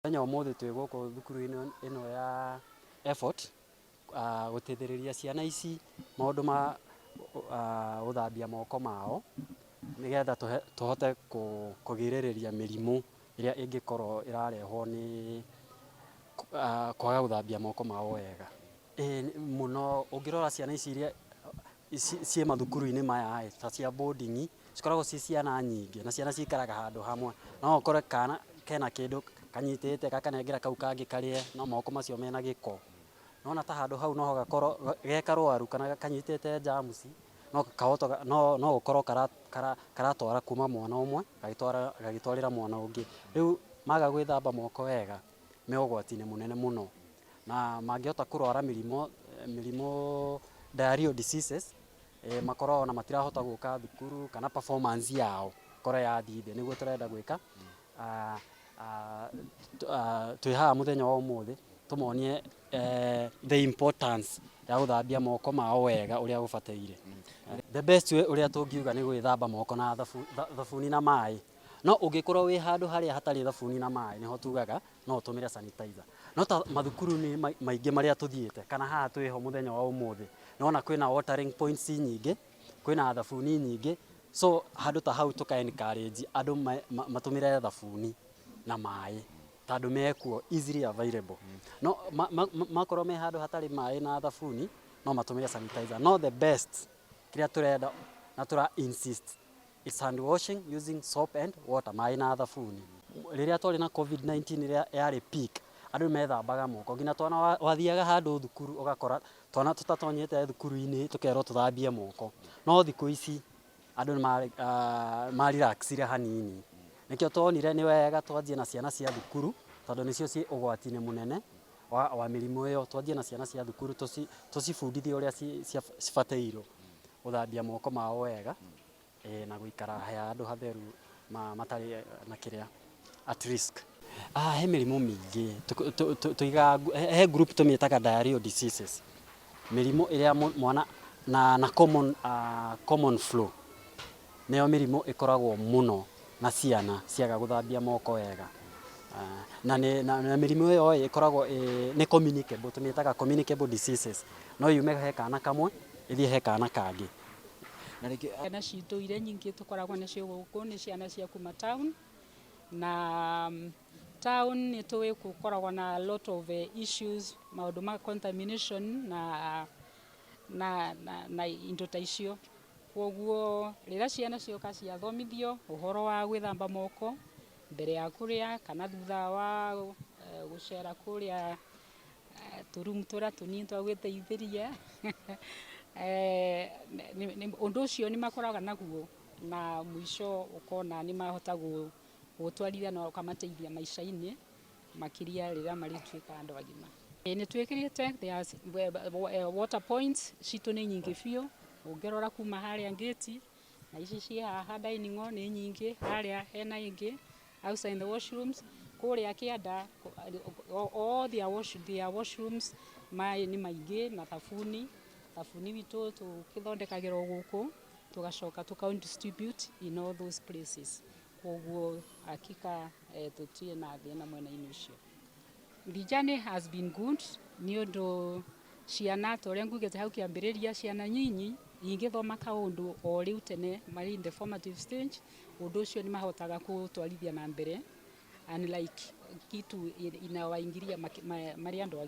Mũthenya wa ũmũthĩ twĩ gũkũ thukuru-inĩ ĩno ya Effort gũteithĩrĩria ciana ici maũndũ ma gũthambia moko mao, nĩgetha tũhote kũgirĩrĩria mĩrimũ ĩrĩa ĩngĩkorwo ĩrarehwo nĩ kwaga gũthambia moko mao wega. Ĩĩ mũno ũngĩrora ciana ici iria ciĩ mathukuru-inĩ maya ĩ, ta cia boarding, cikoragwo ciĩ ciana nyingĩ na ciana cikaraga handũ hamwe. No ũkore kana kena kĩndũ kanyitĩte gakanengera kau kangĩ karĩe no moko macio mena gĩko. Nĩwona ta handũ hau no gakorwo ge karwaru kana kanyitĩte germs no kahota no gũkorwo karatwara kuma mwana ũmwe gagĩtwarĩra mwana ũngĩ. Rĩu maga gwĩthamba moko wega me ũgwati-inĩ mũnene mũno, na mangĩhota kũrwara mĩrimũ diarrheal diseases, makorwo ona matirahota gũka thukuru kana performance yao ĩkorwo yathiĩ thĩ. Nĩguo tũrenda gwĩka twĩ haha mũthenya wa ũmũthĩ tũmonie the importance ya gũthambia moko mao wega ũrĩa gũbataire. The best way ũrĩa tũngiuga nĩ gwĩthamba moko na thabuni na maĩ. No ũngĩkorwo wĩ handũ harĩa hatarĩ thabuni na maĩ, nĩho tugaga no ũtũmĩre sanitizer. No ta mathukuru-inĩ maingĩ marĩa tũthiĩte kana haha twĩho mũthenya wa ũmũthĩ, nĩwona kwĩna watering points nyingĩ, kwĩna thabuni nyingĩ, so handũ ta hau tũka encourage andũ matũmĩre thabuni na maĩ tondũ mekuo easily available. No makorwo me handũ hatarĩ maĩ na thabuni, no matũmĩre sanitizer. No the best kĩrĩa tũrenda na tũra insist, it's hand washing using soap and water, maĩ na thabuni. Rĩrĩa twarĩ na COVID-19 ĩrĩa yarĩ peak, andũ nĩ methambaga moko, nginya twana wathiaga handũ thukuru ũgakora twana tũtatonyete thukuru-inĩ tũkerwo tũthambie moko. No thikũ ici andũ nĩ ma relax ire hanini. Nĩkĩo tuonire nĩ wega twanjie na ciana cia thukuru tondũ nĩcio ciĩ ũgwati-inĩ mũnene wa mĩrimũ ĩyo. Twanjie na ciana cia thukuru tũcibundithie ũrĩa cibatairwo gũthambia moko mao wega na gũikara handũ hatheru matarĩ na kĩrĩa at risk. He mĩrimũ mĩingĩ tũigaga, he group tũmĩtaga diarrheal diseases, mĩrimũ ĩrĩa mwana na common flu, nĩyo mĩrimũ ĩkoragwo mũno na ciana ciaga gũthambia moko wega. Na mĩrimũ ĩyo ĩkoragwo nĩ communicable, tũmĩtaga communicable diseases, no yume he kana kamwe ĩthiĩ he kana kangĩ. Na rĩngĩ Ciana citũ iria nyingĩ tũkoragwo nacio gũkũ nĩ ciana cia kuma town, na town nĩ tũĩ gũkoragwo na lot of issues, maũndũ ma contamination na indo ta icio. Koguo rĩrĩa ciana cioka ciathomithio ũhoro wa gwĩthamba moko mbere ya kũrĩa kana thutha wa gũcera kũrĩa tũrumu tũrĩa tũnini twa gwĩteithĩria, ũndũ ũcio nĩ makoragwo naguo, na mũico ũkona nĩ mahota gũtwarithia na ũkamateithia maica-inĩ, makĩria rĩrĩa marĩtuĩka andũ agima. Nĩ twĩkĩrĩte water points citũ nĩ nyingĩ biũ, ũngĩrora kuma harĩa ngĩti na ici ciĩ haha dining hall nĩ nyingĩ, harĩa hena ĩngĩ outside the washrooms, kũrĩa kĩanda all their washrooms maĩ nĩ maingĩ na thabuni. Thabuni witũ tũkĩthondekagĩrwo gũkũ, tũgacoka tũka distribute in all those places. Koguo hakika tũtirĩ na thĩna mwena-inĩ ũcio. The journey has been good nĩ ũndũ ciana, ta ũrĩa ngugĩte hau kĩambĩrĩria, ciana nyinyi ingĩthoma kaũndũ o rĩu tene marĩ in the formative stage, ũndũ ũcio nĩ mahotaga kũtwarithia na mbere, unlike kitu inawaingiria marĩ andũ agima.